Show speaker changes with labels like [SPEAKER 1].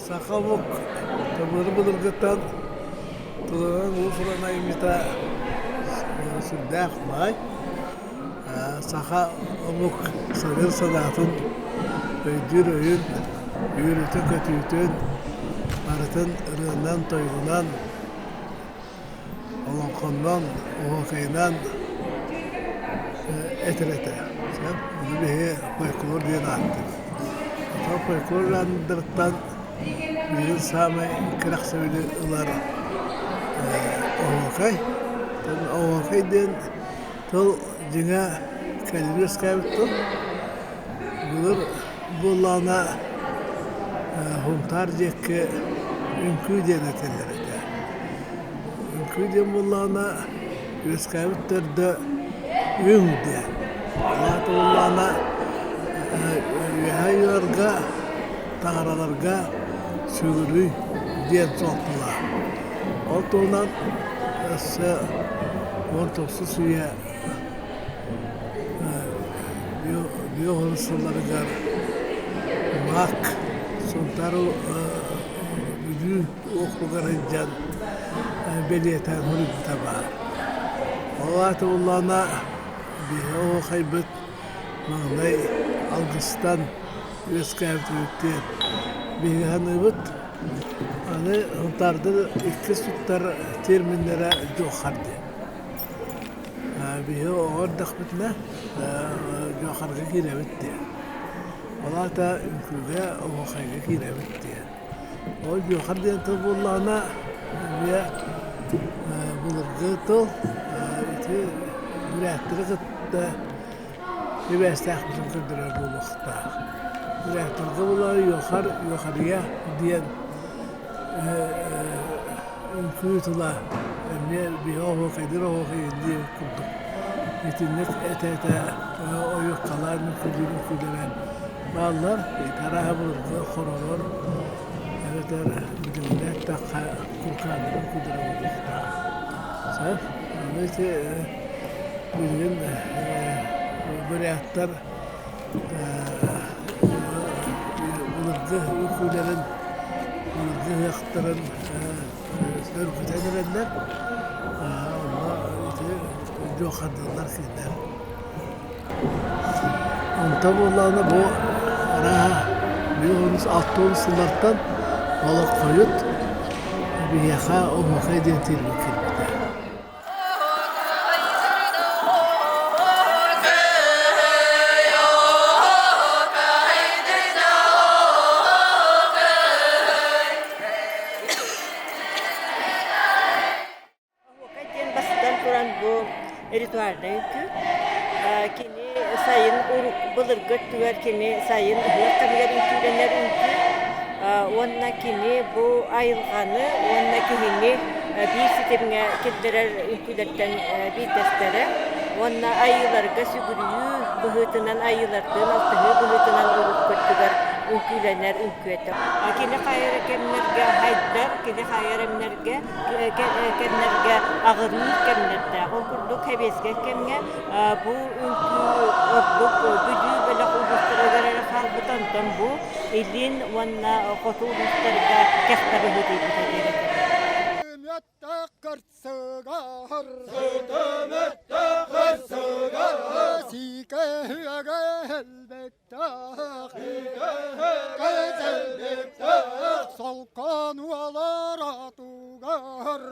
[SPEAKER 1] Саха омук былыр былыргыттан тылынан уус-уран айымньыта сүрдээх баай. Саха омук саныыр санаатын, өйдүүр өйүн, үөрүүтүн-көтүүтүн барытын ырыанан-тойугунан, олоҥхоннон, оһуокайынан этэр этэ. Ону биһиги фольклор диэн ааттыыбыт. Оттон фольклор жанрдарыттан билигин саамай кэрэхсэбили ылар оһуокай. Оһуокай диэн тыл дьиҥэ кэлин үөскээбит тыл. Былыр буоллаҕына Һунтаар диэки үҥкүү диэн этэллэр этэ. Үҥкүү диэн буоллаҕына үөскээбит төрдө үҥ диэн. Ол аата буоллаҕына үөһээ ыырга, таҥараларга сүгүрүй диэн суолталаах. Ол туһунан өссө 19 үйэ Бүөх сылларыгар Мак Сунтаар Бүлүү уокуругар сылдьан бэлиэтээн суруйбута баар. Ол аата буоллаҕына биһиги оһуохайбыт маҥнай алгыстан үөскээбит эбит диэн биһиги саныыбыт. Аны Сунтаардар иккис туттар терминнэрэ дьуохар диэн. Биһиги оҕо эрдэхпитинэ дьуохарга киирэбит диэн. Ол аата үҥкүүгэ, оһуохайга киирэбит диэн. Ол дьуохар диэн тыл буоллаҕына эмиэ былыргы тыл ити бүрээттэри кытта сибээстээхпитин көрдөрөр буолуохтаах. Бүрээттэргэ буоллаҕына юохар, юохарыйа диэн үҥкүү тыла эмиэ биһи оһуокайдыыр оһуокайын диэбит курдук итинник этэ-этэ ойуоккалаан үҥкүүлүүр үҥкүүлэрэ бааллар. Арааһа былыргы хоролор эбэтэр билиҥҥи эттэххэ куркааннар үҥкүүлэрэ буолуохтаах. Сөп. Аны ити билигин буряттар былыргы үҥкүүлэрин былыргы ыһыахтарын сөргүтэн эрэллэр. Онно ити дьуохардыыллар кинилэр. Онтон буоллаҕына бу арааһа 50 сыллартан олох хойут биһиэхэ оһуохай диэн термин киирбитэ.
[SPEAKER 2] Оһуокай диэн бастатан туран бу ритуальнай үҥкүү. Кини сайын былыргы өттүгэр кини сайын ыһыах кэмигэр үҥкүүлэнэр үҥкүү. Уонна кини бу айылҕаны уонна киһини биир ситимҥэ киллэрэр үҥкүүлэртэн биирдэстэрэ. Уонна айыыларга сүгүрүйүү быһыытынан айыылардыын алтыһыы быһыытынан урукку өттүгэр үҥкүүлэнэр үҥкүү этэ. Кини хайа кэмнэргэ хайдар, кини хайа кэмнэргэ кэмнэргэ аҕырыыр кэмнэрдээх. Ол курдук сэбиэскэй кэмҥэ бу үҥкүү ордук Бүлүү бөлөх улуустарыгар эрэ хаалбыта, онтон бу Илин уонна Хоту улуустарга кэхтэ быһыытыйбыта диэн этэр.
[SPEAKER 3] Солконуолар атугар.